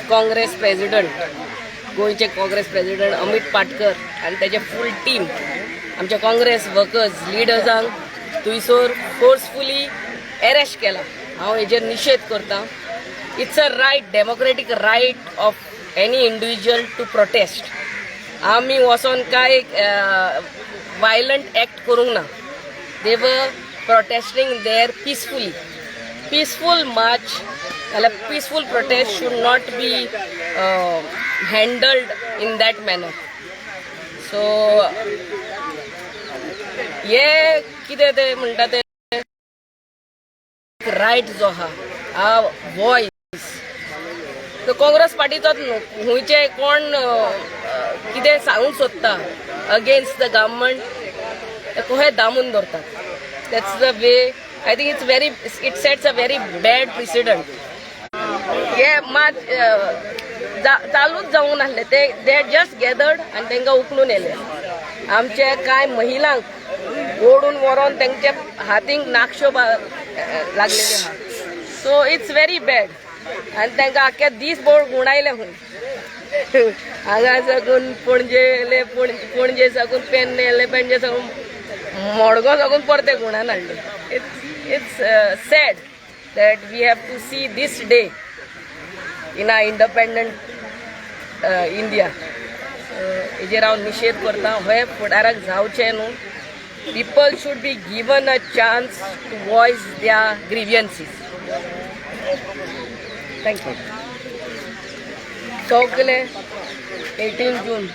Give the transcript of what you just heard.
Congress president, गोंयचे Congress president Amit Patkar आनी तेजे फूल टीम आमच्या काँग्रेस वर्कर्स लिडर्सांक थंयसर फोर्सफुली एरेस्ट केला. हांव हेजेर निशेध करता. It's a right, democratic right of any individual to protest. आमी वचोन कांय वायलंट एक्ट करूंक ना. They were protesting there peacefully. Peaceful march जाल्यार peaceful protest should not be handled in that manner. So हे कितें ते म्हणटा ते रायट जो आहा, हा वॉयस तो काँग्रेस पार्टीचोच न्हू, खुंयचे कोण कितें सांगूंक सोदता अगेन्स्ट the government, ते कशें दामून दवरतात. That's the way I think it sets a very bad precedent. हे मात चालूच जावंक नासले ते. They just gathered आनी तांकां उखलून येयले. आमचे कांय महिलांक ओडून व्हरोन तेंच्या हातींक नाकश्यो लागलेल्यो आहा. So it's very bad. आनी तांकां आख्या दीस भर गुंडायले खंय. हांगा साकून पणजे येयले, पणजे साकून पेडणे येयले, पेडणे साकून मडगांव साकून परते गुंडान हाडले. It's sad that we have to see this day in a independent India. हेजेर हांव निशेध करता. हे फुडाराक जावचें न्हू. People should be given a chance to voice their grievances. Thank you. सगळे 18 जून.